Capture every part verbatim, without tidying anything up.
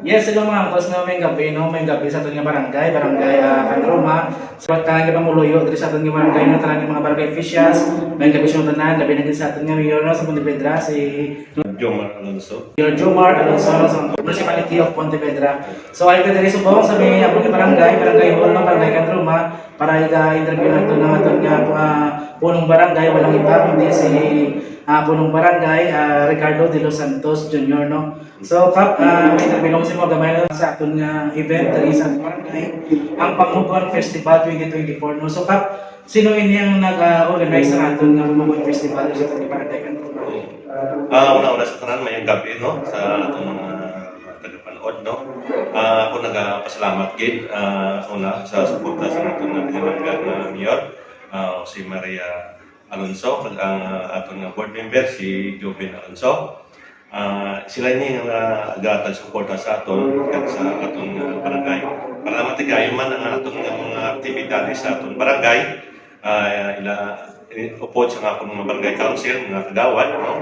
Yes, hello mga angkos, no, may gabi, no, may gabi sa aton nga barangay, barangay, ah, Can Roma. Sa tanan nga pumuluyo diri sa aton nga barangay, no, tanan nga mga barangay officials, may gabi sa tanan, labi na gid sa aton nga mayor, no, sa Pontevedra, si Jomar Alonso. Mayor Jomar Alonso, no, sa Municipality of Pontevedra. So, ay ka diri subong sa may amon nga barangay, barangay hall, no, barangay Can Roma, para iga-interview nato ng aton nga, ah, punong barangay, walang iba kundi si, ah, punong barangay, ah, Ricardo de los Santos Junior, no? So, Kap, ah, may interview lang sa mga gamay na sa aton nga event diri sa aton barangay, ang Pamugon Festival twenty twenty-four, no? So, Kap, sino ini ang nag-organize sa aton nga Pamugon Festival sa aton barangay? Ah, una-una sa tanan, mayong gabi, no, sa aton mga tagapanood, no. Ah, ako nagapasalamat gid, ah, una sa suporta sa aton nga pinalangga nga mayor, ah, si Maria Alonso, kag ang, ah, aton nga board member, si Joven Alonso. Ah, sila ini nga naghatag suporta sa aton kag sa aton nga barangay. Para matigayon man ang aton nga mga aktibidades sa aton barangay, ah, ila, upod sa akon mga barangay council, mga kagawad, no,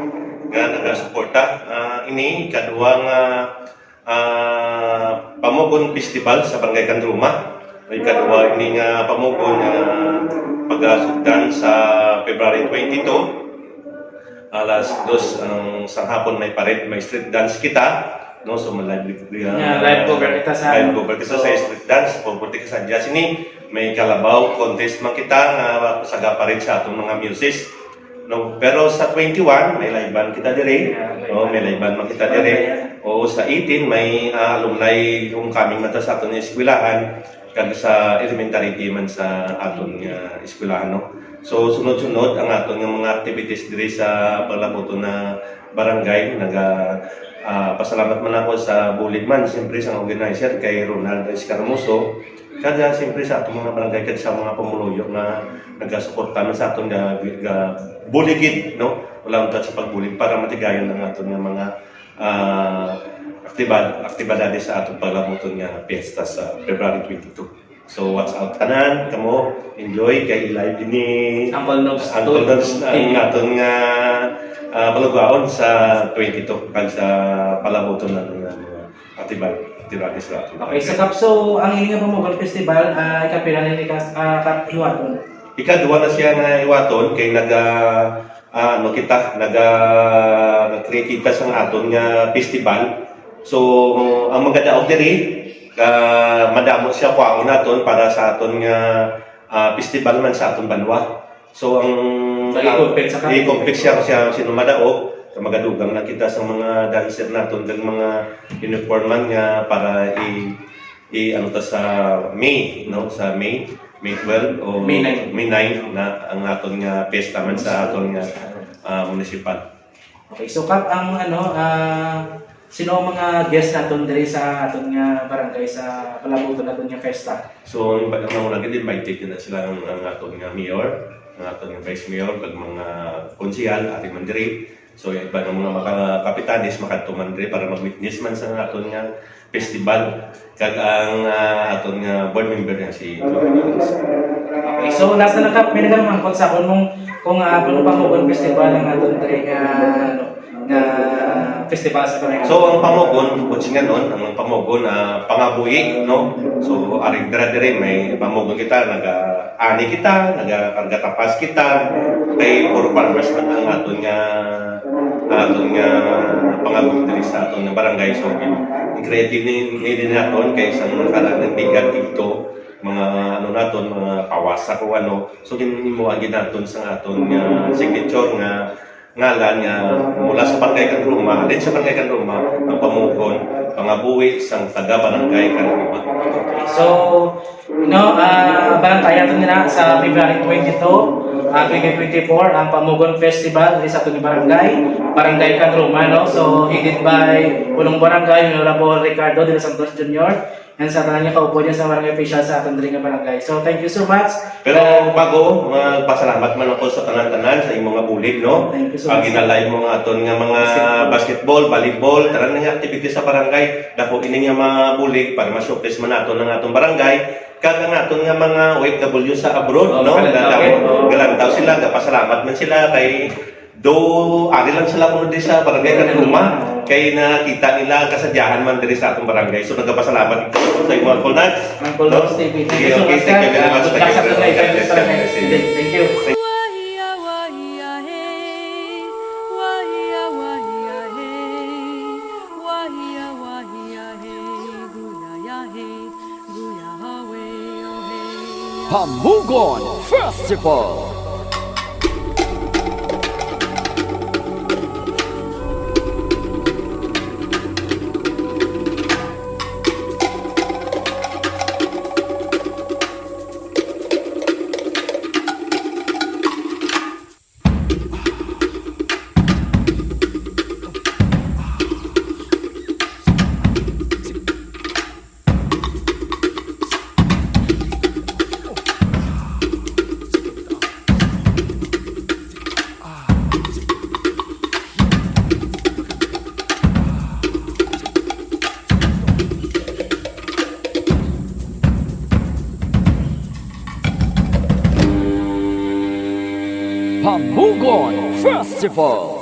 nga nagasuporta. Ah, ini kadua nga, ah, Pamugon Festival sa Barangay Can Roma. Ikadua ini nga pamugon nga pagasugdan sa February twenty-two, alas dos ang, sang hapon may parade, may street dance kita, no? So, may live, uh, Nga, live cover kita sa live cover kita sa So, street dance, forty ka sa jazz ini. May kalabaw contest man kita nga sa parade sa atong mga muses, no? Pero sa twenty-one, may live band kita dire. Yeah, may No, may band. live band man kita dire. Okay. O sa eighteen, may, ah, alumni homecoming man ta sa atong eskwelahan. Kag sa elementary di man sa aton nga eskwelahan, no? So, sunod-sunod ang aton nga mga activities diri sa Palabuton na barangay. Naga, ah, pasalamat man ako sa bulig man, siyempre, sa organizer kay Ronald Escaramuzo, kag, ah, siyempre, sa atong mga barangay kag sa mga pumuluyo nga nagasuporta man sa aton nga, nga buligid, no? Wala untat sa pagbulig para matigayon ang aton nga mga ah, aktiba-, aktibidades sa atong palabuton nga piyesta sa February twenty-two. So, watch out tanan, kamo, enjoy kay live ni Uncle Nobs Uncle Nobs ang T V. aton nga, ah, palugwaon sa twenty-two kag sa palabuton naton nga mga aktibal-, aktibidades sa aton Okay, sa barangay. Kap, so, ang ini nga Pamugon Festival, ah, ikapila na ini ka, ah, ka hiwaton? Ikadua na siya nga hiwaton kay naga, ah, ano kita, naga, nag-create kita sang aton nga festival. So, ang magadaog diri, ah, madamo siya kwaon naton para sa aton nga, ah, festival man sa aton banwa. So, ang Nag-i-compete sa i-compete siya kung siya sino madaog. So, magadugang na kita sa mga dancer naton kag mga uniform man nga para i-, i-, ano ta sa May, no? Sa May, May twelve o May nine. May nine na ang aton nga piyesta man sa aton nga, ah, munisipal. Okay, so Kap, ang ano, ah, sino ang mga guest naton diri sa aton nga barangay sa palabuton naton nga fiesta? So, ang iba, ang mga nag-invite na sila ang, ang aton nga mayor, ang aton nga vice mayor, kag mga konsehal, ari man diri. So, yung iba ng mga maka-, kapitanes, makadto man diri para mag-witness man sa aton nga festival. Kag ang, ah, aton nga board member nga si Okay, so last na lang, Kap, may nagamangkot sa akon mong kung, ah, ano Pamugon Festival ang aton diri nga, ano, nga festival sa Barangay. So, ang Pamugon, bukod sa nganon, ang Pamugon, ah, pangabuhi, no? So, aring dira diri, may Pamugon kita, naga-ani kita, nagakarga tapas kita, kay puro farmers man ang aton nga, aton nga pangabuhi diri sa aton nga barangay. So, ang creative ni, ni, ni naton kay isang mga kalanang bigat dito, mga ano naton, mga pawasa kung ano. So, gin-, gimuha gid naton sa aton nga signature nga ngalan nga mula sa Barangay Can Roma, halin sa Barangay Can Roma, ang Pamugon, pangabuhi sang taga Barangay Can Roma. So, no, ah, balantayan naton nila sa February twenty-two, ah, twenty twenty-four, ang Pamugon Festival diri sa aton barangay, Barangay Can Roma, no? So, headed by Punong Barangay Honorable Ricardo de los Santos Junior, and sa tanan nga kaupod niya sa barangay official sa aton diri nga barangay. So, thank you so much. Pero Uh, bago, magpasalamat man ako sa tanan-tanan sa imo nga bulig, no? Thank you so Ang much. ginalay mo nga aton nga mga Basketball. basketball, volleyball, tanan nga activities sa barangay, dako ini nga mga bulig para ma-showcase man naton ang atong barangay. Kag ang aton nga mga O F W sa abroad, Oh, no? Galantaw, Nadamo, eh. Oh. galantaw sila, gapasalamat man sila kay Do, ari lang sila kuno di sa barangay Kanluma, kay nakita nila ang kasadyahan man diri sa atong barangay. So, nagapasalamat ko sa imo, Uncle Nags. Uncle Nags T V. Thank you so much, thank you very much. Thank you very much. Thank you. Hamugon Festival. Hamugon Festival.